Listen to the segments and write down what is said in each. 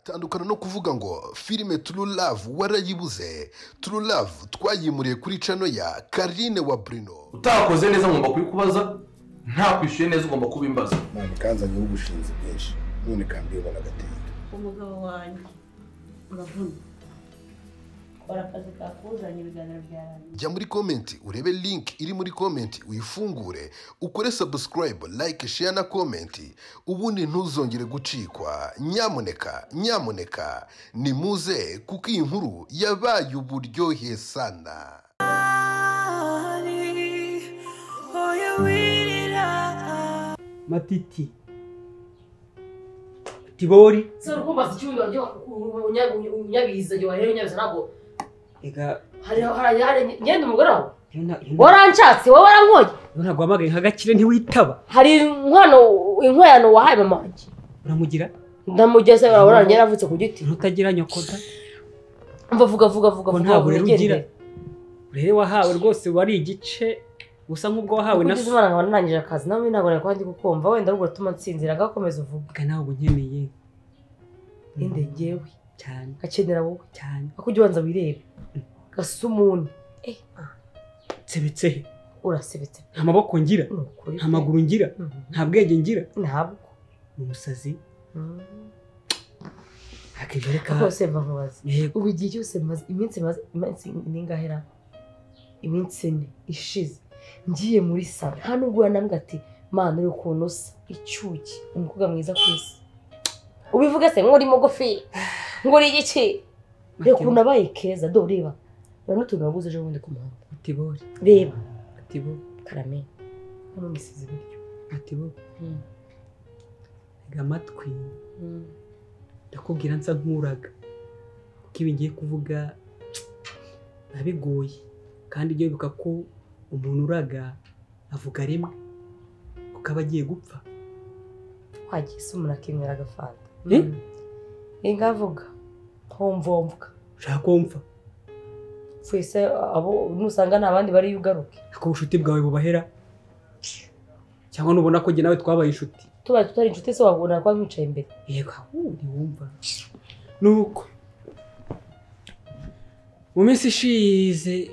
Tandukana no kuvuga ngo filime True Love warayibuze. True Love twayimuriye kuri channel ya Karine wa Bruno. Utakoze neza ngomba kubikubaza, nta kwishyuye neza ugomba kubimbaza. Mwana kanzanye ubushinzi bwinshi none kandi ubona gateye. Umugabo wanjye uravuna. Akazi kakuzanye ibiganiro byarangiye. Jya muri comment urebe link iri muri comment uyifungure, ukore subscribe, like, share na comment, ubundi ntuzongere gucikwa. Nyamuneka nyamuneka nimuze kuko iyi nkuru yabaye uburyohe sana. Matiti Tibori se rukumbaza icyumba unyabiza yo rero unyabiza ntabwo ega hari ngenda umugore wawe waranshatse wowe warankoye ntabwo wamagaye nka gakire ntiwitaba. Hari inkwano inkwano wahaye mama wanjye uramugira ndamugeze urabona njye naravutse ku giti ntutagira nyokoda mva vuga vuga vuga ko nta burere ugira. Burere wahawe rwose wari igice usa nk'ubwo wahawe na so. Imana nkaba narangije akazi nawe ntabwo nari kwandi kukumva wenda ahubwo utuma nsinzira ngakomeza uvuga. Nawe ubu nkeneye inde ngewe cyane akenera wowe cyane akujya ubanza wirebe gasumuni nsebetse he urasebetse nta maboko ngira nta maguru ngira nta bwenge ngira ntabwo ni umusazi akibyo rwose mbabaza ubu igihe cyose maze iminsi maze iminsi ningahera iminsi ine ishize ngiye muri salo nta nubwo yanambwa ati mana uri ukuntu usa icyuki umukobwa mwiza ku isi ubivuge se nk'uri mugufi nguri igiki reba ukuntu abaye keza do reba reba n'utuntu waguze ejo bundi ku muhanda. Atibori reba Atibori karame hano nisize ibiryo. Atibori tega amatwi ndakubwira nsa nkuraga kuko ibi ngiye kuvuga nabigoye kandi ibyo bibuka ko umuntu uraga avuga rimwe kuko aba agiye gupfa. Wagiye se umuntu akinywera agafanta ingavuga nkumvomvuka ushaka kumva twese abo nusanga nta bandi bari yugaruke ako ubushuti bwawe bubahera cyangwa nubona ko njye nawe twabaye inshuti tubaye tutari inshuti se wabona ko nkwicaye imbere. Yego ntiwumva nuko mu minsi ishize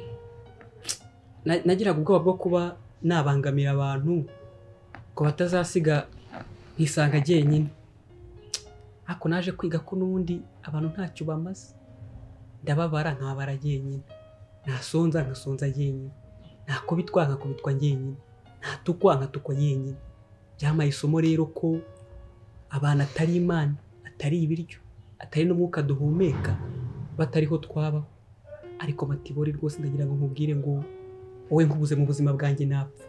nagiraga ubwoba bwo kuba nabangamira abantu ngo batazasiga nkisanga jyenyine ariko naje kwiga ko n'ubundi abantu ntacyo bamaze ndababara nkababara jyenyine nasonza nkasonza jyenyine nakubitwa nkakubitwa jyenyine natukwa nkatukwa jyenyine. Byamaye isomo rero ko abantu atari Imana atari ibiryo atari n'umwuka duhumeka batariho twabaho. Ariko Matibori rwose ndagira ngo nkubwire ngo wowe nkubuze mu buzima bwanjye napfa.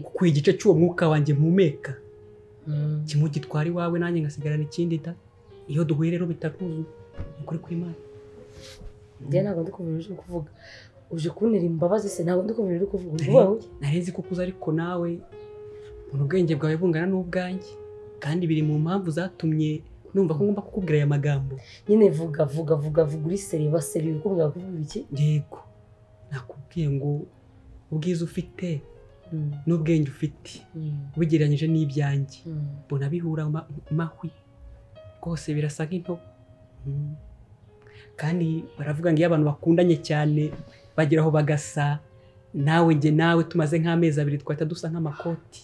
Kuko igice cy'uwo mwuka wanjye mpumeka kimwe gitwara iwawe nanjye ngasigarana ikindi da iyo duhuye rero bitakuzu ukuri kw'Imana. Njye ntabwo ndi kumva uje kuvuga uje kuntera imbabazi se ntabwo ndi kumva uri kuvuga. Narenze kukuza ariko nawe ubona ubwenge bwawe bungana n'ubwanjye kandi biri mu mpamvu zatumye numva ko ngomba kukubwira aya magambo. Nyine vuga vuga vuga vuga uri seri baseri uri kumbwira kuvuga iki? Yego nakubwiye ngo ubwiza ufite n'ubwenge ufite ubigereranyije n'ibyanjye mbona bihura mahwi rwose birasa nk'intobo. Kandi baravuga ngo iyo abantu bakundanye cyane bageraho bagasa nawe njye nawe tumaze nk'amezi abiri twahita dusa nk'amakoti.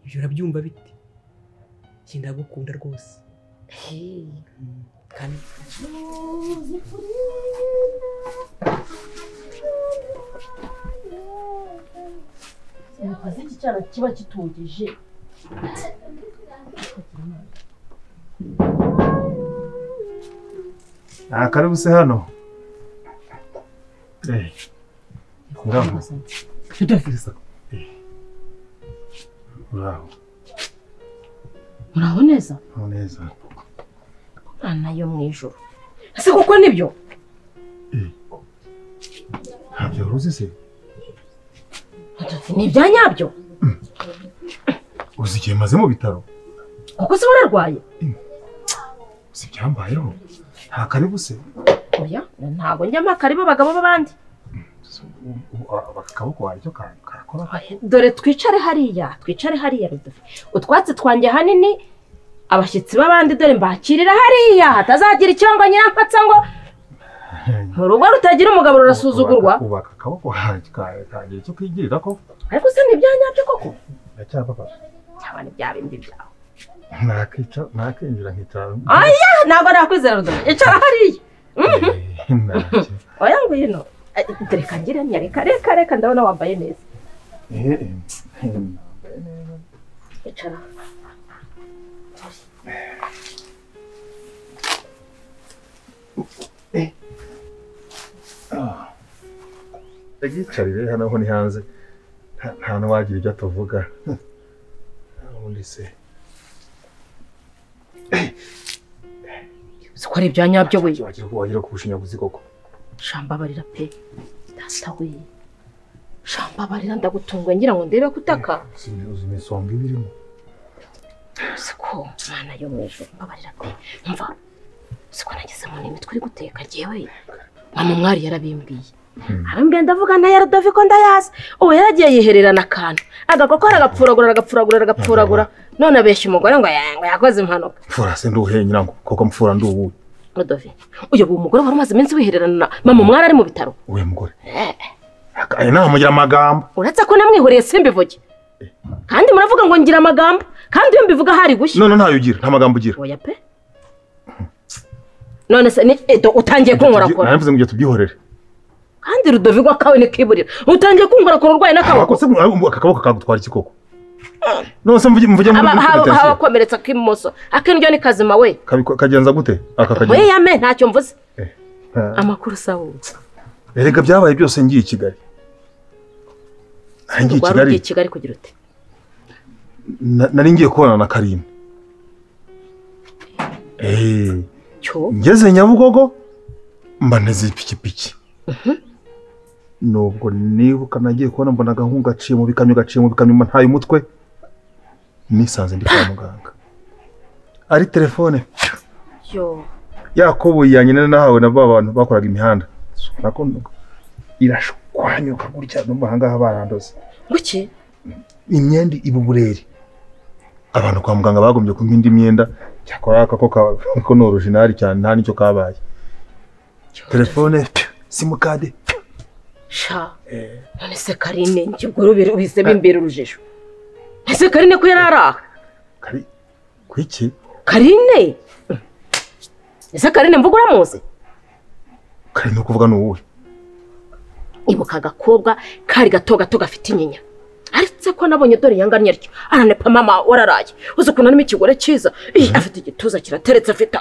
Ibyo urabyumva bite? Njye ndagukunda rwose. Kandi akazi iki cyana kiba kitogeje. Karibu se hano. Muraho. Muraho. Muraho neza? Muraho neza. Mana yo mu ijuru. Ese koko nibyo? Ntabyo uruzi se? Ni ibya nyabyo? Uzi igihe maze mu bitaro? Kuko se wararwaye? Uzi ibyambayeho? Nta karibu se? Oya, ntabwo njyamo akaribu abagabo b'abandi. Akaboko waryo karakora. Dore twicare hariya, twicare hariya Rudofi. Utwatsi twanjye hanini Abashyitsi b'abandi dore mbakirira hariya hatazagira icyo ngo nyirampatsa ngo mu rugo rutagira umugabo rurasuzugurwa. Ubaka akaboko kagira icyo kwigirira ko. Ariko se ni ibyanyabyo koko? Ndacyababara. Cyaba ni bya bindi byawe. Nakica nakinjira nkicara. Oya ntabwo nakwizera Rudovi. Icara hariya. Oya ngwino. Reka ngire reka reka reka ndabona wambaye neza. Nambaye neza. Icara. Yicarire hano ho ni hanze nta n'uwagira ibyo atavuga. Ubundi se uzi ko ari ibya nyabyo we wagira ku bushinyaguzi koko. Shambabarira pe data we, shambabarira ndagutunguye ngira ngo ndebe kutaka. Uzi imisonga ibirimo. Uzi ko Mana yo mu ijuru mbabarira pe. Umva uzi ko nageze mu n'imitwe uri guteka njyewe mama mwari yarabimbwiye. Arambwiye ndavuga na Rudovi ko ndayazi. Ubu yaragiye yihererana akantu agakokora agapfuragura agapfuragura agapfuragura none abeshya umugore ngo yakoze impanuka. Mfura se nduhe nyirango koko mfura nduwuye. Rudovi uyu mugore wari umaze iminsi wihererana mama mwari ari mu bitaro. Uyu mugore aya namugira amagambo. Uretse ko namwihoreye simbivuge. Kandi muravuga ngo ngira amagambo kandi iyo mbivuga hari gushya. None ntayo ugira nta magambo ugira. Oya pe. None se ni edo utangiye kunkorakora. Navuze ngo tubyihorere. Kandi Rudovi gwa kawe ni kiburira. Utangiye kunkorakora urwaye n'akaboko. Akose akaboko kagutwara iki koko? None se mvuge muri haba komeretsa k'imoso. Akindyo ni kazima we. Kagenza gute? Aka kagenza. We yame ntacyo mvuze. Amakuru sawo. Erega byabaye byose ngiye i Kigali. Ngiye i Kigali. Ngiye i Kigali kugira ute? Nari ngiye kubona na Karine. Ngeze Nyabugogo mba nteze ipikipiki. Nubwo nibuka nagiye kubona mbona agahungu gaciye mu bikamyo gaciye mu bikamyo ntaye umutwe nisanze ndi kwa muganga. Ari telefone. Yo. Yakobo yanyine nahawe na ba bantu bakoraga imihanda. Nako irashwanyuka gutya no mahanga barandoze. Guki? Imyenda ibuburere. Abantu kwa muganga bagombye kumpa indi myenda cyakora akako ko ni original cyane nta nicyo kabaye. Telefone simukade. Sha. None se Karine ngibwo bise bimbera urujijo. Ese Karine ko yararaha? Kari kwiki? Karine. Ese Karine mvuga uramuzi? Karine kuvuga ni uwuhe? Ibuka agakobwa kari gato gato gafite inyinya. Aretse ko nabonye dore yanganye atyo aranepa mama wararaye. Uzi ukuntu arimo ikigore cyiza. Afite igituza kirateretse afite.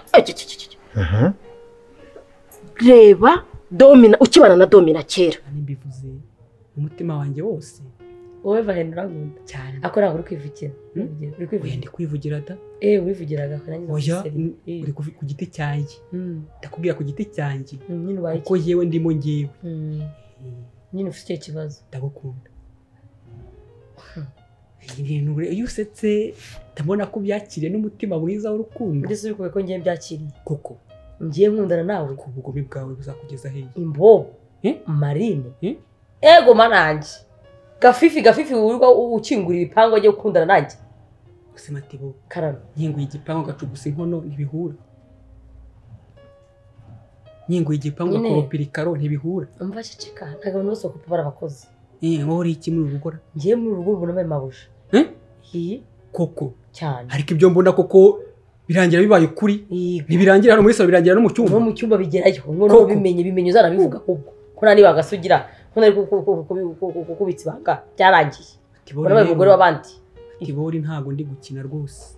Reba Domina ukibana na Domina kera. Nimbivuze umutima wanjye wose. Wowe vahenura nkunda cyane. Ako ntabwo uri kwivugira. Uri kwivugira. Ndi kwivugira da. Wivugiraga nanjye. Oya uri ku giti cyanjye. Ndakubwira ku giti cyanjye. Kuko yewe ndimo ngewe. Nyine ufite ikibazo. Ndagukunda. Ibintu iyo usetse ndabona ko byakiriye n'umutima mwiza w'urukundo. Ndetse uri ko ngiye byakiriye. Koko. Ngiye nkundana nawe. Ku bugome bwawe buzakugeza hehe? Imbobo. Marine. Ego manange. Gafifi gafifi wirirwa ukingura ibipangu agiye gukundana nanjye. Gusa Matebo. Karame. Nkinguye igipangu gacugusa inkono ntibihura. Nkinguye igipangu gakoropira ikaro ntibihura. Umva ceceka ntabwo abantu bose bakupa barabakoze. Wowe uri iki muri urugo? Ngiye muri urugo ubona mbaye mabuja. Koko. Cyane. Ariko ibyo mbona koko birangira bibaye ukuri. Ntibirangira hano muri salo birangira no mu cyumba. No mu cyumba bigerayo. Ngo bimenye bimenye uzanabivuga ahubwo. Ko nani bagasugira. Ko nari kukubitsa ibanga byarangiye. Urabaye umugore w'abandi. Tibori ntago ndi gukina rwose.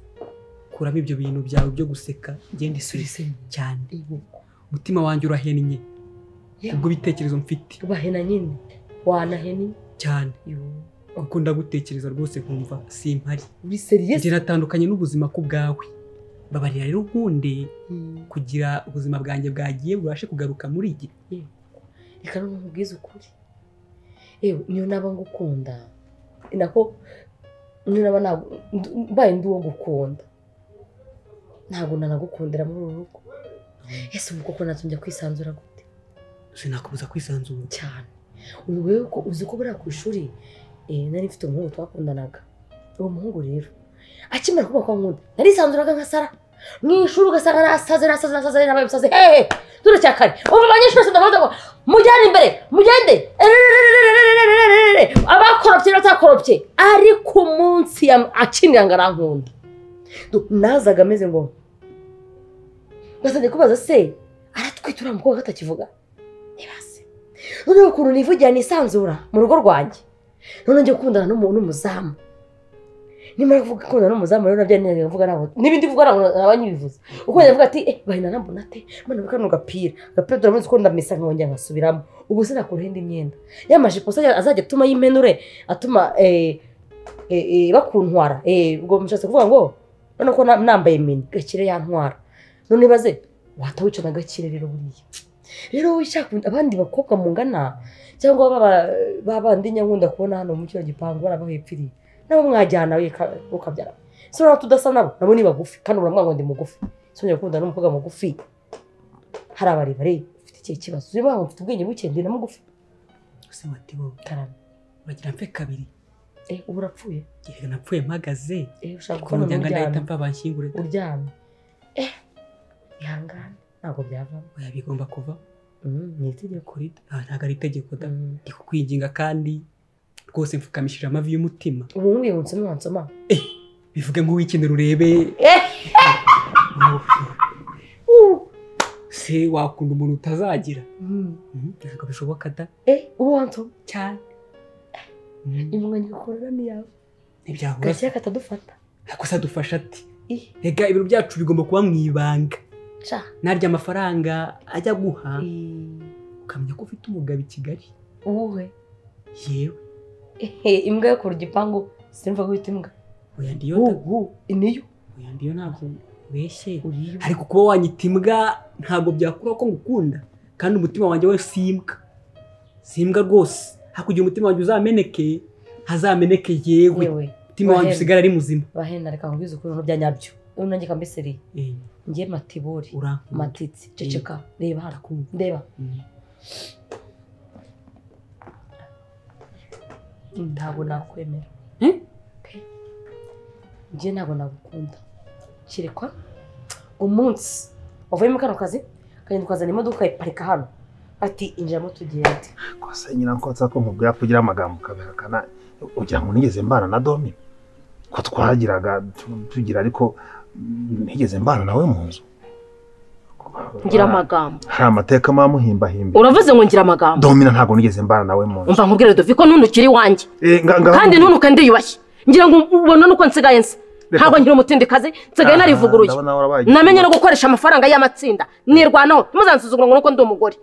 Kuramo ibyo bintu byawe byo guseka ngende isurise cyane. Umutima wanjye urahennye. Ubwo bitekerezo mfite. Ubahena nyine. Wanahennye cyane. Kuko ndagutekereza rwose nkumva simpari. Uri serious? Ngiratandukanye n'ubuzima ku bwawe. Babarira rero nkunde kugira ubuzima bwanjye bwagiye bubashe kugaruka muri iki. Reka nkubwize ukuri. Niyo naba ngukunda. Nako niyo naba mbaye ndi uwo gukunda. Ntabwo nanagukundira muri uru rugo. Ese ubu koko natujya kwisanzura gute? Sinakubuza kwisanzura cyane. Ubu wewe ko uzi ko buriya ku ishuri nari mfite umuhungu twakundanaga. Uwo muhungu rero Akimara kuba ko nkunda narisanzuraga nka Sara mu ishuri ugasanga nasaze nasaze nasaze nabaye umusazi hehe turacyakare umva abanyeshuri bose ndabaza ngo mujyane imbere mugende abakoropye n'abatakoropye ariko umunsi akinira ngo arankunda nazaga ameze ngo ngasabye kubaza se aratwita uriya mukobwa atakivuga ntibase noneho ukuntu nivugira nisanzura mu rugo rwanjye none njye gukundana n'umuzamu nimara kuvuga gukundana n'umuzamu rero nabyo nari mvuga nabo n'ibindi mvuga nabo abanyibivuze uko ndavuga ati bahina nambona ate mbona kano gapira turamuzi ko ndamesa nkongera nkasubiramo ubu sinakuraho indi myenda y'amajipo azajya atuma y'impenure atuma bakuntwara ubwo mushatse kuvuga ngo none ko nambaye mini Gakire yantwara none baze wahita wica na Gakire rero buriya rero wishaka abandi bakobwa mungana cyangwa babandi nyankunda kubona hano mu kino gipangu barabahepfiriye nabo mwajyana ukabyara so rero tudasa nabo nabo ni bagufi kandi uramwanga ndi mugufi so njya gukundana n'umukobwa mugufi hari abarebare ufite ikihe kibazo uzi mfite ubwenge buke ndi na mugufi ese Matibo karame uragira mfe kabiri ubu urapfuye yego napfuye mpagaze ushaka gukora umuryango ndahita mva banshyingure uryamye ihangane ntabwo byavamo oya bigomba kuva ni itegeko ntabwo ari itegeko da ndi kukwinginga kandi rwose mfukamishije amavi y'umutima ubu nkwiye unsoma wansoma bivuge nk'uwikenera urebe se wakunda umuntu utazagira ntabwo bishoboka da ubu wansoma cyane imbwa ngikorera ni yawe ntibyahura Gakire katadufata gusa adufasha ati rega ibintu byacu bigomba kuba mu ibanga narya amafaranga ajya guha ukamenya ko ufite umugabo i Kigali uwuhe yewe imbwa yo ku gipangu simva guhita imbwa oya ndiyo niyo oya ndiyo ntabwo ubeshye ariko kuba wanyita imbwa ntabwo byakura ko ngukunda kandi umutima wanjye we si imbwa si imbwa rwose hakugira umutima wanjye uzameneke hazameneke yewe umutima wanjye usigara ari muzima bahena reka nkubwize ukuri bya nyabyo ubu nanjye kambiseriye ngiye Matibori Matitsi ceceka reba hano ndeba ntabwo nakwemera ngiye ntabwo nagukunda kirekwa umunsi wavuyemo kano kazi ukagenda ukazana imodoka ukayiparika hano ati injiramo tugende kose nyina nkotsa ko nkubwira kugira amagambo ukabihakana ugira ngo nigeze mbana na Domi ko twagiraga tugira ariko nigeze mbana nawe mu nzu ngira amagambo hari amateka mamuhimbahimba uravuze ngo ngira amagambo Domina ntabwo nigeze mbana nawe mu nzu umva nkubwire Doviko none ukiri wanjye kandi ntunuka ndiyubashye ngira ngo ubona nuko nsigaye nsa ntabwo ngira umutindikazi nsigaye narivuguruye namenye no gukoresha amafaranga y'amatsinda nirwanaho ntimuzansuzugura ngo nuko ndi umugore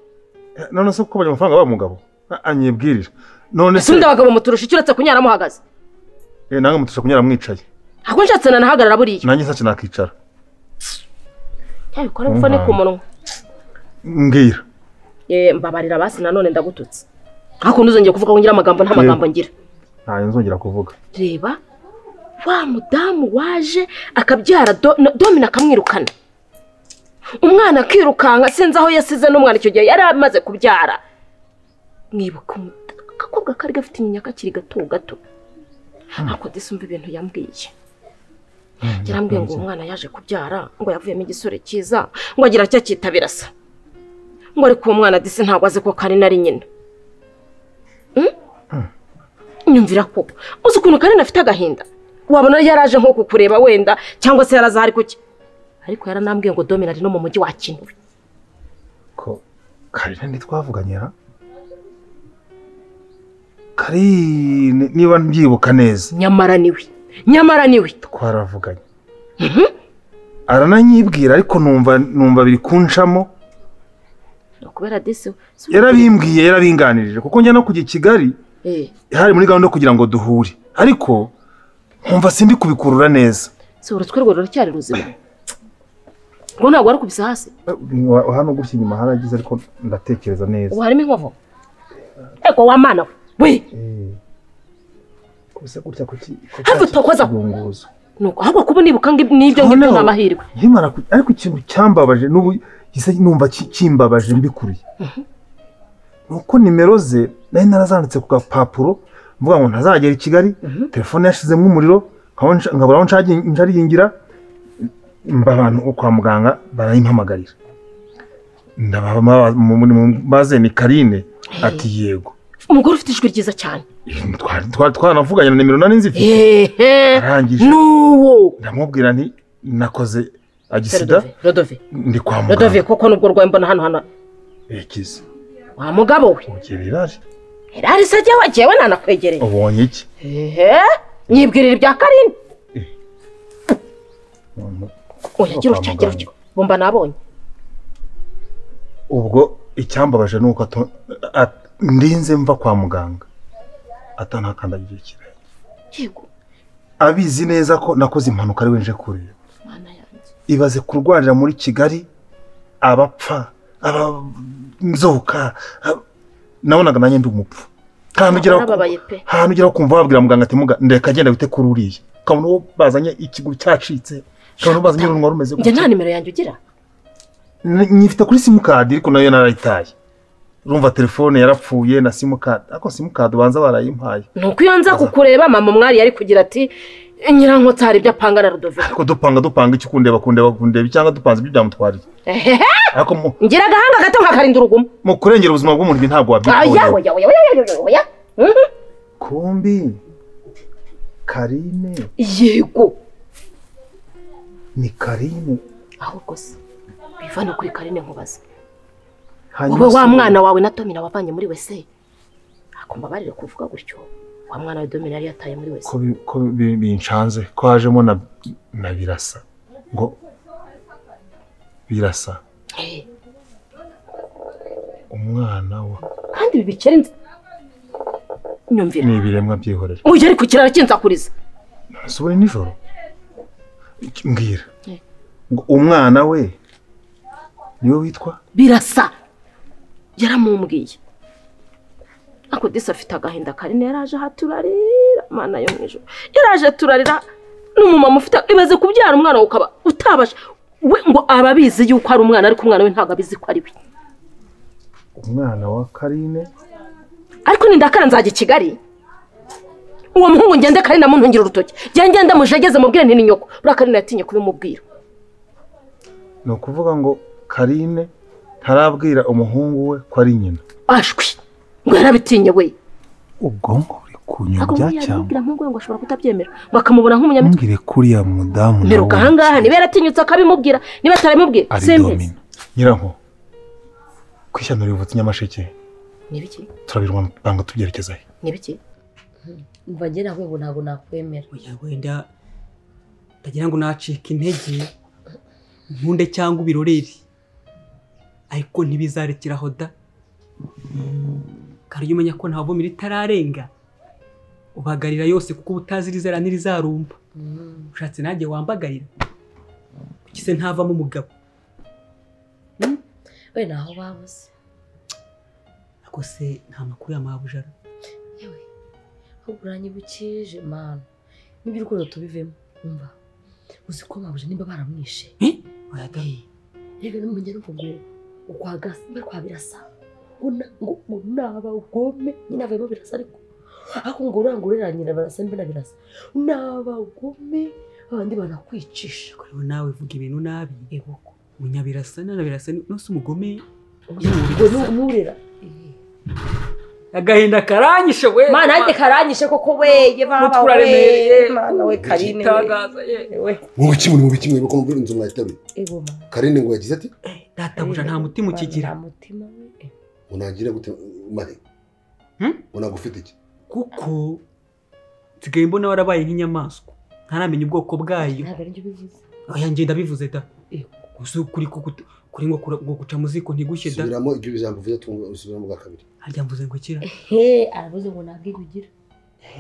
none se kuko abonye amafaranga wa mugabo anyibwirira none se undi abagabo muturusha icyo uretse kunyara muhagaze nange muturusha kunyara mwicaye ahubwo nshatse nanahagarara buriya nanjye nshatse nakicara yabikora gupfa ni ku munwa mbwira mbabarira basi nanone ndagututse ariko ntuzongere kuvuga ngo ngira amagambo nta magambo ngira ntayo nzongera kuvuga reba wa mudamu waje akabyara Domina akamwirukana umwana akirukanka sinzi aho yasize n'umwana icyo gihe yari amaze kubyara mwibuka agakobwa kari gafite inyinya kakiri gato gato ariko disumva ibintu yambwiye yarambwiye ngo umwana yaje kubyara ngo yavuyemo igisore cyiza ngo agira cyo akita birasa ngo ariko uwo mwana disi ntabwo azi ko Karina ari nyina nyumvira ko uzi ukuntu Karina afite agahinda wabona yaraje nko kukureba wenda cyangwa se yaraza hari kuki ariko yaranambwiye ngo Domina ari no mu mujyi wa Kintu ko Karina ntitwavuganye ra Karine niba mbyibuka neza nyamara niwe twaravuganye arananyibwira ariko numva biri kunshamo kubera disi yarabimbwiye yarabinganirije kuko njya no kujya i Kigali hari muri gahunda kugira ngo duhure ariko nkumva sindi kubikurura neza si urutwe rwo ruracyari ruzima ngo ntabwo warukubise hasi hano gutya inyuma haragize ariko ndatekereza neza ubu harimo inkovu ego wa mana we kubise gutya kuki hafi utakoza nuko ahubwo kuba nibuka n'ibyo ngibyo n'amahirwe nkimara ariko ikintu cyambabaje n'ubu numva kimbabaje mbikuriye nuko nimero ze nari narazanditse ku gapapuro mvuga ngo ntazagera i Kigali telefone yashizemo umuriro Nkabura aho nsharingira mba abantu kwa muganga barayimpamagarira. Ndabaze ni Karine ati yego. Umugore ufite ijwi ryiza cyane. Twanavuganye na nimero nari nzifite. Arangije. Nuwo. Ndamubwira nti nakoze agisida. Rodove. Ndi kwa muganga. Rodove koko nubwo rwaye mbona hano hano. Ekize. Wa mugabo we. Ugira irari. Irari se jyewe jyewe nanakwegereye. Ubonye iki? Nyibwirira ibya Karine. Oya gira utya gira utya. Bomba nabonye. Ubwo icyambabaje nuko ndinze mva kwa muganga atanakandagiye ikirenge. Yego. Abizi neza ko nakoze impanuka ari wenje kureba. Mana yanjye. Ibaze kurwarira muri Kigali abapfa abanzoka nabonaga nanjye ndi umupfu. Kandi ugera kumva babwira muganga ati muga ndeka agenda wite kuri uriya. Kabona uwo bazanye ikiguru cyacitse, kabona bazanye urunwa rumeze gutya. Njye nta nimero yanjye ugira? Nyifite kuri simukadi ariko nayo narayitaye. Urumva telefone yarapfuye na simukadi, ariko simukadi ubanza barayimpaye. Nuko iyo nza kukureba mama mwari yari kugira ati nyirankotsa hari ibyo apanga na Rodoviko. Ariko dupanga iki kundeba cyangwa dupanze ibyo byamutwariye. Ariko ngira agahanga gato nkakarinda urugumo. Mu kurengera ubuzima bw'umuntu ntabwo wabyikora. Oya. Kumbi Karine. Yego. Ni Karine. Ahubwo se bivana kuri Karine nkubaza. Wowe wa mwana wawe na Domina wavanye muri wese. Akumba barire kuvuga gutyo. Wa mwana wa Domina yari yataye muri wese. Ko binshanze ko hajemo na Birasa. Ngo Birasa. Umwana wa kandi bibikere nyumvira. Ni ibiremwa byihorera. Oya ariko kirara kinzakuriza. Subure nijoro. Mbwira. Ngo umwana we niwe witwa Birasa. Yaramumbwiye. Ako disi afite agahinda Karine yaraje haturarira mana yo mwijuru. Yaraje turarira n'umumama ufite ibaze kubyara umwana ukaba utabasha we ngo ababizi yuko ari umwana ariko umwana we ntago abizi ko ari we. Umwana wa Karine ariko ni ndakara nzajya i Kigali. Uwo muhungu ngende Karine amuntungira urutoki. Njye ngende mujegeze mubwire nti ni nyoko. Buriya Karine yatinye kubimubwira. Ni ukuvuga ngo Karine ntarabwira umuhungu we ko ari nyina. Ashwi ngo yarabitinye we. Ubwonko buri kunyobya cyangwa yabwira muhungu we ngo ashobora kutabyemera bakamubona nk'umunyamitwe. Mbwire kuriya mudamu nawe. Mperuka ahangaha niba yaratinyutse akabimubwira niba atarabimubwira simbizi. Nyiranko kwishyano rivutse Nyamasheke. Nibiki? Turabirwa banga tubyerekeza he? Nibiki? Umva njye nawe ngo ntago nakwemera. Oya wenda ndagira ngo nacika intege nkunde cyangwa ubirorere. Ariko ntibizarekeraho da. Kandi umenya ko ntabwo miri tararenga. Ubagarira yose kuko ubutazirizera n'irizarumba. Ushatse nanjye wambagarira. Kuki se ntavamo umugabo? We naho babuze. Ako se nta makuru ya mabujara. Yewe. Ahubwo uranyibukije mana. Nibyo urukundo tubivemo. Umva. Uzi ko mabuje nimba baramwishe. Oya da. Yego n'umugeni ngo ukwa kwa Birasa. Ngo naba ugome nyina avemo Birasa ariko ngo urangurira nyina Birasa mbe na Birasa. Naba ugome abandi banakwicisha. Ko nawe vuga ibintu nabi. Yego. Munyabirasa na Birasa no se umugome. Ngo nurera. Agahinda karanyishe we. Mana nanjye karanyishe koko weye baba we. Mana we Karine. We. Mu biki muri mu biki mwe ko mubwira inzu mwahitabe. Ego mana. Karine ngo yagize ati databuja nta mutima ukigira. Nta mutima we. Unagira gute mare? Unagufite iki? Kuko nsigaye mbona warabaye nk'inyamaswa. Ntaramenya ubwoko bwayo. Ntabwo ari njye ubivuze. Oya njye ndabivuze da. Gusa kuri kuri ngo guca muziko ntigushye da. Subiramo ibyo bijambo uvuze tumva usubiramo bwa kabiri. Harya mvuze ngo kira. Aravuze ngo ntabwo ugira.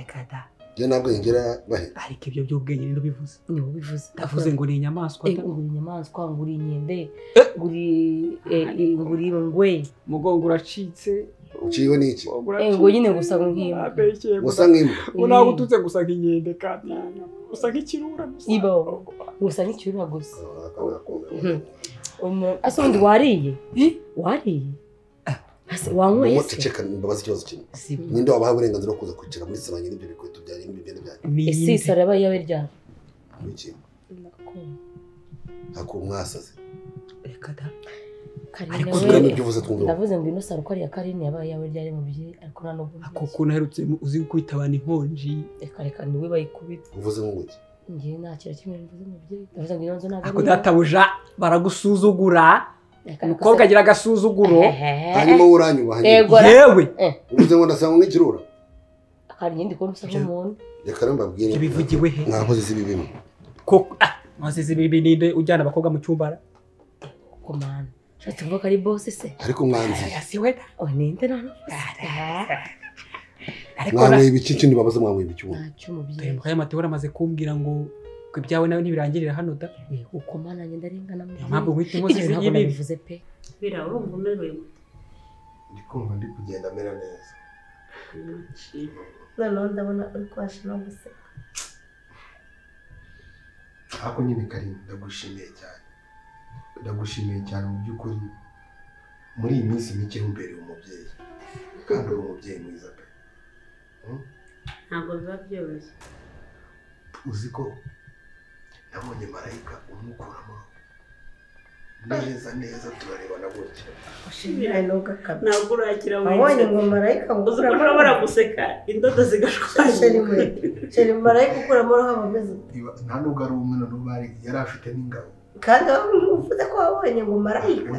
Kada. Njye ntabwo ngira bahe. Ariko ibyo by'ubwenge ni bivuze. Ni ubivuze. Ndavuze ngo ni inyamaswa da. Ngo inyamaswa ngo uri inkende. Ngo uri ingwe. Mugongo uracitse. Uciwe n'iki? Ngo nyine gusa nk'imbwa. Gusa nk'imbwa. Ngo nawe ututse gusa nk'inkende kandi gusa nk'ikirura gusa. Ibo. Gusa nk'ikirura gusa. Asa undi wariye? Wariye? Wanyweye se? Ceceka mbabaza ikibazo kimwe. Ninde wabaha uburenganzira bwo kuza kwicara muri salo n'ibyo bikweto byanyu n'ibyo byenda byanyu? Ese salo yabaye iyawe ryari? Iki? Ako mwasaze. Reka da. Ariko ndavuze ngo ino salo ko ari iya Karine yabaye iyawe ryari mubyeyi, ariko nta nubwo ako kuntu aherutse uzi gukubita abantu inkonji. Reka reka niwe bayikubita. Uvuze ngo iki? Ngiye nta kintu kimwe mvuze mubyeyi. Ndavuze ngo ino nzu ntabwo ako databuja baragusuzugura. Umukobwa agira agasuzuguro. Hanyuma uranyubaha. Yewe. Uvuze ngo ndasanga nk'ikirura. Akari nyindi ko nsa nk'umuntu. Reka rero mbabwire. Ibivugiwe he? Mwakoze ibi bimwe. Ko mwakoze ibi ninde ujyana abakobwa mu cyumba? Ko mana. Shatse kuvuga ari boss se. Ariko mwanzi. Si we. Oh ninde nano. Mwanwe ibiki kindi babaza mwanwe ibiki ubu. Ntacyo mubyeyi. Aya Mateo amaze kumbwira ngo ibyawe nawe ntibirangirira hano da. Uko mana njye ndarengana mu. Mpamvu nkwita inkozi ntabwo nabivuze pe. Bira urumva umerewe gute? Ndi kumva ndi kugenda mera neza. Noneho ndabona uri kubasha no guseka. Ako nyine Karine ndagushimiye cyane. Ndagushimiye cyane mu by'ukuri muri iyi minsi mike umbereye umubyeyi. Kandi uri umubyeyi mwiza pe. Ntabwo biba byoroshye. Uzi ko nabonye marayika umukuramo neza neza turarebana gutya. Ntabwo urakira wabonye ngo marayika ngukuramo ushobora guseka indodo zigashwanyuka. Sheri marayika ukuramo roho aba ameze nta nubwo ari umwe noneho bari yari afite n'ingabo. Kandi uvuze ko wabonye ngo marayika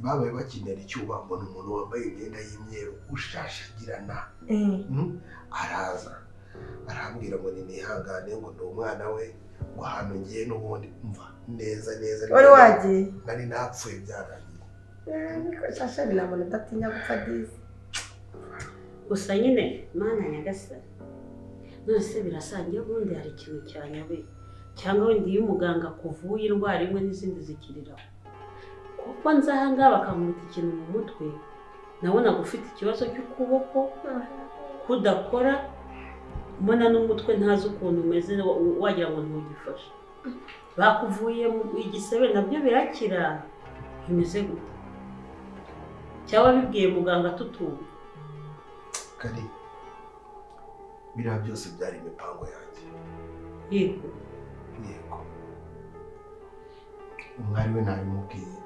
babaye bakinera icyuba mbona umuntu wambaye imyenda y'imyeru ushashagirana araza arambwira ngo nihangane ngo ni umwana we ngo ahantu ngiye n'ubundi mva neza neza wari wagiye nari napfuye byarangiye. Ariko shasha binabona udatinya gupfa disi. Gusa nyine mana nyagasani none birasangiye ubundi hari ikintu cyanyobe cyangwa wenda iyo umuganga akuvuye indwara imwe n'izindi zikiriraho kuko nza aha ngaha bakamwita ikintu mu mutwe nabonaga ufite ikibazo cy'ukuboko kudakora mbona n'umutwe ntazi ukuntu umeze wagira ngo ntugifashe bakuvuye igisebe nabyo birakira bimeze gute cyangwa bibwiye muganga tutumva. Kari biriya byose byari imipango yanjye. Yego yego umwari we ntabimubwiye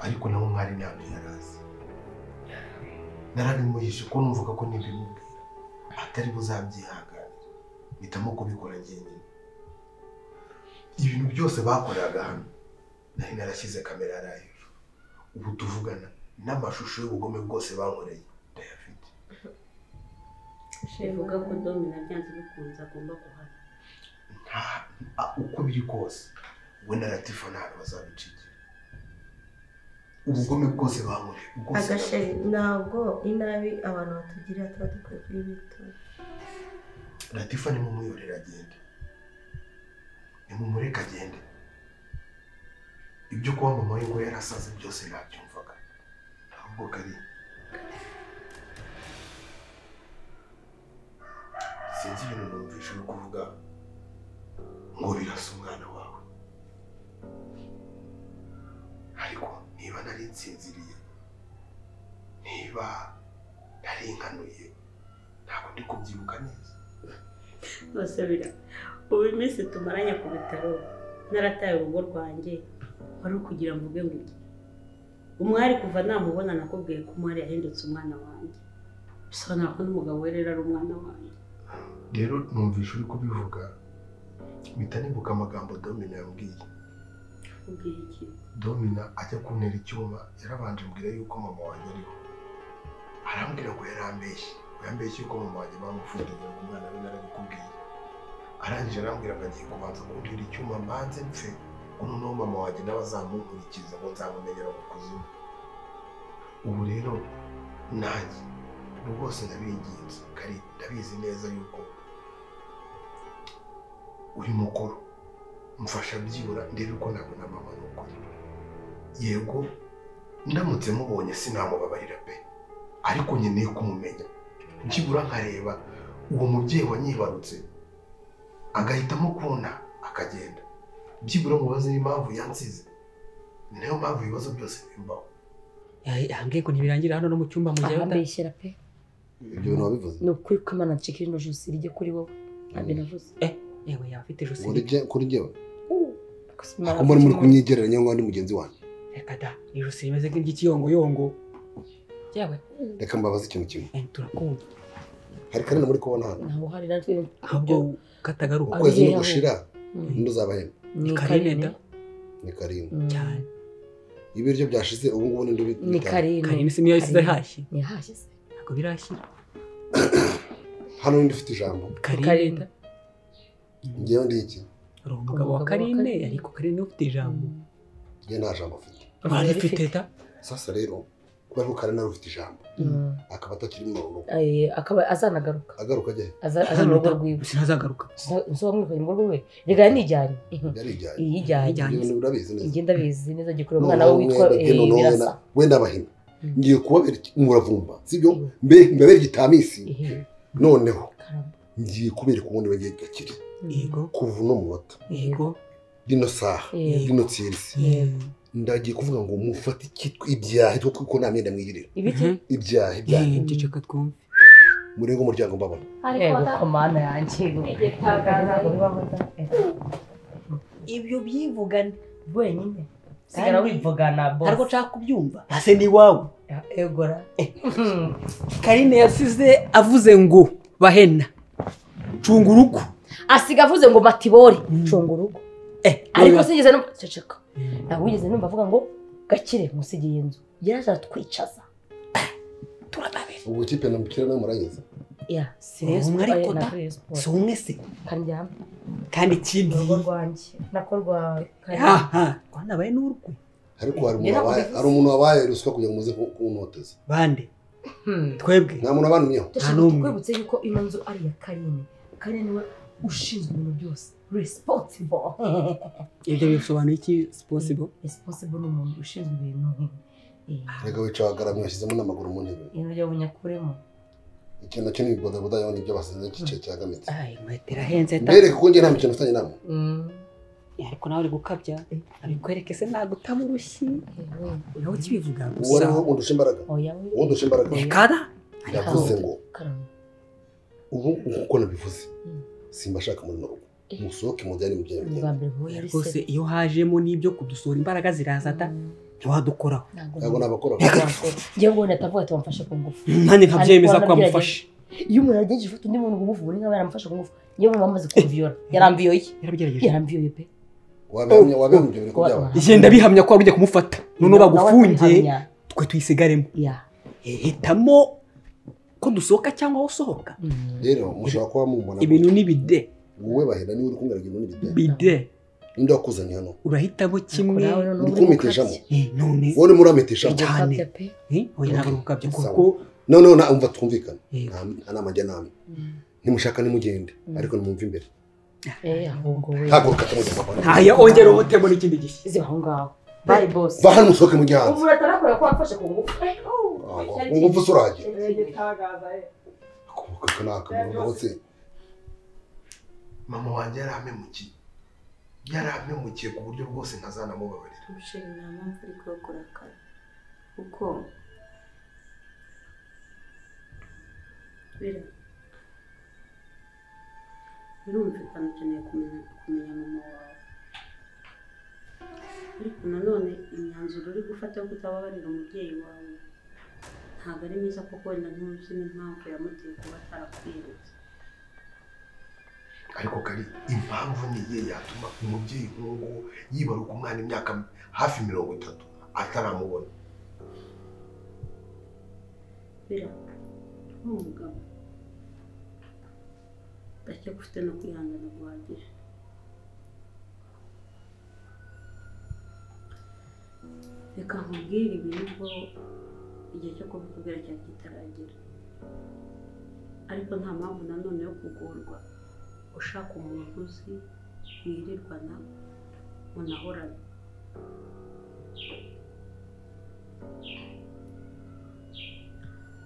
ariko nawe umwari ntabyo yarazi. Narabimuhishe ko numvaga ko nibimubwira atari buzabyihanganira mpitamo kubikora njyenyine. Ibintu byose bakoraga hano nari narashyize kamera hariya hejuru. Ubu tuvugana n'amashusho y'ubugome bwose bankoreye ndayafite. Bivuga ko Domina byanze bikunze agomba guhana. Uko biri kose we na Latifa ntabwo bazabicikira. Ubugome bwose bankoreye agasheri ntabwo inabi abantu batugirira tuba dukwiye kuyibitura. Latifa nimumuyobore agende, nimumureke agende. Ibyo kuba mama we ngo yarasaze byose nabyumvaga. Ahubwo kari sinzi ibintu numvishe uri kuvuga ngo birasa umwana wawe, ariko niba nari nsinziriye niba nari nkanuye ntabwo ndi kubyibuka neza. Bose bira ubu iminsi tumaranye ku bitaro narataye urugo rwanjye wari ukugira mvuge ngo iki umwari kuva namubona nakubwiye ko umwari yahindutse umwana wanjye bisobanura ko n'umugabo we rero ari umwana wanjye. Rero numvishe uri kubivuga mpita nibuka amagambo Domina yambwiye. Ubwiye iki? Domina ajya kuntera icyuma yarabanje mbwira yuko mama wanjye ariho. Arambwira ngo yarambeshye, yambeshye yuko mama wanjye bamufungiye ngo umwana we narabikubwiye. Arangije arambwira ngo agiye kubanza kuntera icyuma mbanze mpfe ngo noneho mama wanjye nawe azamunkurikiza ngo nzamumenyera mu kuzimu. Ubu rero nanjye rwose ndabinginze kari ndabizi neza yuko uri mukuru mfasha byibura ndebe ko nabona mama n'ukuri. Yego ndamutse mubonye sinamubabarira pe, ariko nkeneye kumumenya byibura nkareba uwo mubyeyi wanyibarutse agahitamo kubona akagenda byibura mubaze n'impamvu yansize. Ni nayo mpamvu ibibazo byose bimbaho. Yambwiye ko ntibirangira hano no mu cyumba mu gihe ahambeshyera pe. Ibyo bintu wabivuze. Ni ukuri ko Imana ncika ino josi rijye kuri wowe. Ntabyo navuze. Yewe yaba afite ijosi. Kuri njyewe. Ako muri kunyigereranya ngo ndi mugenzi wanjye. Reka da, ijosi rimeze nk'iry'ikiyongoyongo. Yewe. Reka mbabaze ikintu kimwe. Turakumva. Hari Karine muri kubona hano. Ntabwo hari natwe. Ahubwo katagaruka. Ukwezi no gushira nduzabahemba. Ni Karine da. Ni Karine. Cyane. Ibiryo byashize ubu ngubu ni ni Karine. Karine si niyo yasize hashye. Ni hashye se. Ntabwo birashyira. Hano ndi ufite ijambo. Karine. Ngewe ndi iki? Uri umugabo wa Karine ariko Karine ufite ijambo. Ngewe nta jambo afite. Urarifite da? Sasa rero kubera ko Karine ari ufite ijambo. Akaba atakiri mu rugo. Akaba azanagaruka. Agaruka ajye. Aza mu rugo rwiwe. Sinazagaruka. Nso bamwirukanye mu rugo rwiwe. Rega yanijyanye. Yarijyanye. Yijyanye. Ibintu urabizi neza. Ngenda bizi neza gikora umwana we witwa Birasa. Wenda abahina. Ngiye kubabera umuravumba, sibyo? Mbabera igitamisi. Noneho ngiye kubereka ubundi bagiye gakire. Yego. Kuva no munota. Yego. Dino saha. Dino tsirisi. Ndagiye kuvuga ngo mufate ikitwa ibyaha kuko nta myenda mwigirira. Ibiki? Ibyaha ibyaha. Ceceka twumve. Murengo umuryango mbabona. Yego komana yanjye. Ibyo byivugana wenyine. Sigara wivugana boss. Ariko nshaka kubyumva. Ase ni wawe. Egora. Karine yasize avuze ngo bahena. Cunga urugo. Asiga avuze ngo matibori cunga urugo. Ariko sinigeze numva ceceka. Ntabwo wigeze numva avuga ngo gakire musigiye inzu. Yaraje aratwicaza. Turababera. Ubu kipe na mukira nawe murayizi. Ya, serious. Umwe ariko da. Si umwe se. Kandyama. Kandi ikindi urugo rwanjye nako rwa aha rwanabaye n'urwe. Ariko hari umuntu wabaye ruswa kugira ngo muze kuntoteza. Bande. Twebwe. Nta muntu abanumyeho. Nta n'umwe. Twibutse yuko ino nzu ari iya Karine. Karine niwe ushinzwe ibintu byose. Responsible. Ibyo bisobanuye iki responsible? Responsible ni umuntu ushinzwe ibintu. Rega wica wagaramye washyizemo n'amaguru mu ntebe. Ibintu byo bunyakuremo. Ikintu nacyo ni ibibodaboda yaho nibyo basize igice cyagamitse. Ai, inkweto irahenze ta. Mbereke ko njye nta mikino mfitanye namwe. Ariko nawe uri gukabya. Abikwereke se nagutama urushyi. Nawe ukibivuga gusa. Uwo ariho undusha imbaraga. Oya we. Uwo undusha imbaraga. Rekada. Yavuze ngo ubu nkuko nabivuze simbashaka muri rugo. Musohoke mujyane mu byanyu. Rwose iyo hajemo n'ibyo kudusohora imbaraga ziraza ta. Ntiwadukoraho. Ntabwo nabakora. Ngewe ngo natavuga ati wamfashe ku ngufu. Nanjye nkabyemeza ko wamufashe. Iyo umuntu agejeje ufata undi muntu ku ngufu ubu ni nk'aba yaramufashe ku ngufu. Ngewe bamaze kumviyora. Yarambiyoye. Yarabigerageje. Yarambiyoye pe. Wabihamya ibyo bintu byawe. Njye ndabihamya ko wari ugiye kumufata. None bagufunge twe tuyisigaremo. Hitamo ko dusohoka cyangwa aho usohoka. Rero mushobora kuba mubona. Ibintu ni bide. Wowe bahera niwe uri kumwira ibintu ni bide. Bide. Ninde wakuzanye hano? Urahitamo kimwe. Uri kumitishamo. None. Wowe muramitishamo. Cyane. Oya ntabwo gukabya kuko no na umva twumvikana. Nta nama njya namwe. Nimushaka nimugende ariko nimumve imbere. Ahubwo we. Haguruka tumujye papa. Ntaya ongera ubutemo n'ikindi gihe. Ziba aho ngaho. Bye boss. Va hano musohoke mujye hanze. Umuntu atarakora ko wafashe ku ngufu. Ku ngufu se urahagera. Akubuka naka hose. Mama wanjye yarampemukiye. Yarampemukiye ku buryo bwose ntazanamubabarira. Umusheri nta mpamvu uri kurakara. Kuko birumvikana ukeneye kumenya mama wawe. Ariko nanone imyanzuro uri gufata yo kutababarira umubyeyi wawe ntabwo ari myiza kuko wenda ntuzi n'impamvu yamuteye kuba atarakwirutse. Ariko kari impamvu ni iye yatuma umubyeyi nk'uwo yibaruka umwana imyaka hafi 30 ataramubona. Bira nk'umugabo ndakeka ufite no kwihangana guhagije. Reka nkubwire ibi nubwo igihe cyo kubikubwira cyari kitaragera, ariko nta mpamvu nanone yo kugorwa ushaka umuntu uzi mwirirwana munahorana.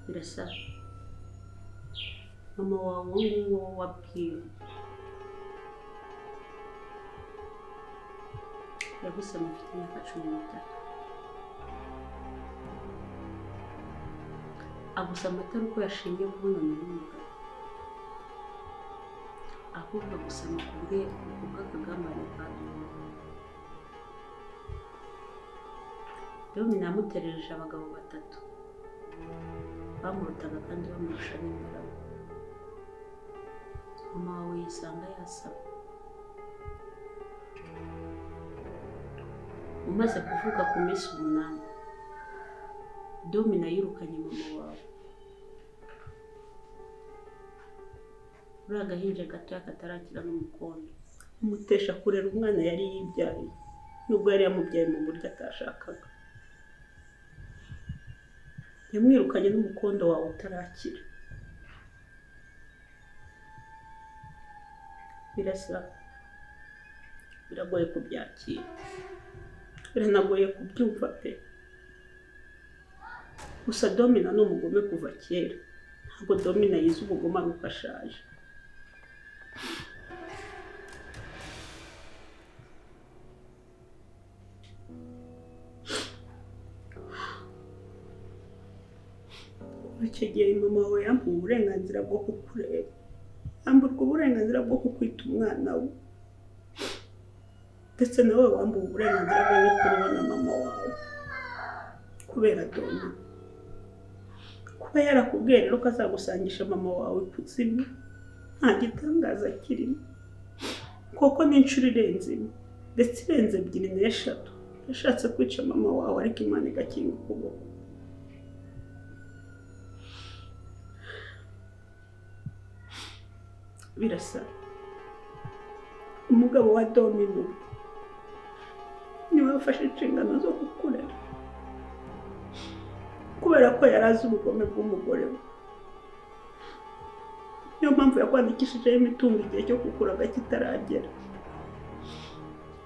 Birasa mama wawe nguwo wabwiwe yagusomye ufite imyaka 13. Agusama atari uko yashimye kubonana n'umugabo, ahubwo agusama kubwe kubw'akagambane ka Domina. Domina yamuterereje abagabo batatu bamurutaga kandi bamurusha n'imbaraga. Mama wawe yisanga yasaba. Umaze kuvuka ku minsi 8, Domina yirukanye mama wawe. Uri agahinja gatoya katarakira n'umukondo, amutesha kurera umwana yari yibyariye, nubwo yari yamubyaye mu buryo atashakaga. Yamwirukanye n'umukondo wawe utarakira. Birasa, biragoye kubyakira, biranagoye kubyumva pe. Gusa Domina ni umugome kuva kera. Ntabwo Domina yize ubugome ari uko ashaje. Kuva icyo gihe mama wawe yambuwe uburenganzira bwo kukureba, yamburwa uburenganzira bwo kukwita umwana we, ndetse nawe wambuwe uburenganzira bwo kurubona mama wawe kubera Domina. Kuba yarakubwiye rero ko azagusangisha mama wawe ikuzimu nta gitangaza kirimo, kuko n'inshuro irenze imwe ndetse irenze 2 na 3 yashatse kwica mama wawe, ariko Imana igakinga ukuboko. Birasa, umugabo wa Domino niwe wafashe inshingano zo kukurera, kubera ko yari azi ubugome bw'umugore we. Niyo mpamvu yakwandikishijeho imitungo igihe cyo kukuraga kitaragera,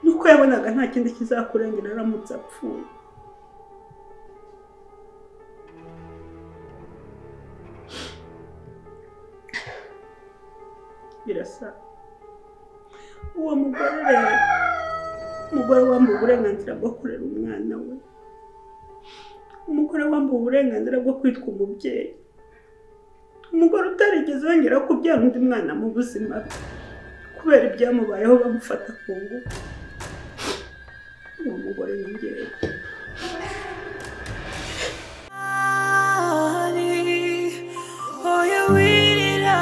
nuko yabonaga nta kindi kizakurengera aramutse apfuye. Birasa, uwo mugore rero, umugore wambuwe uburenganzira bwo kurera umwana we, umugore wambuwe uburenganzira bwo kwitwa umubyeyi, umugore utarigeze yongera kubyara undi mwana mu buzima bwe kubera ibyamubayeho bamufata ku ngufu, uwo mugore ni njyewe. Oya wirira,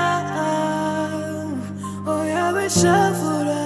oya wishavura.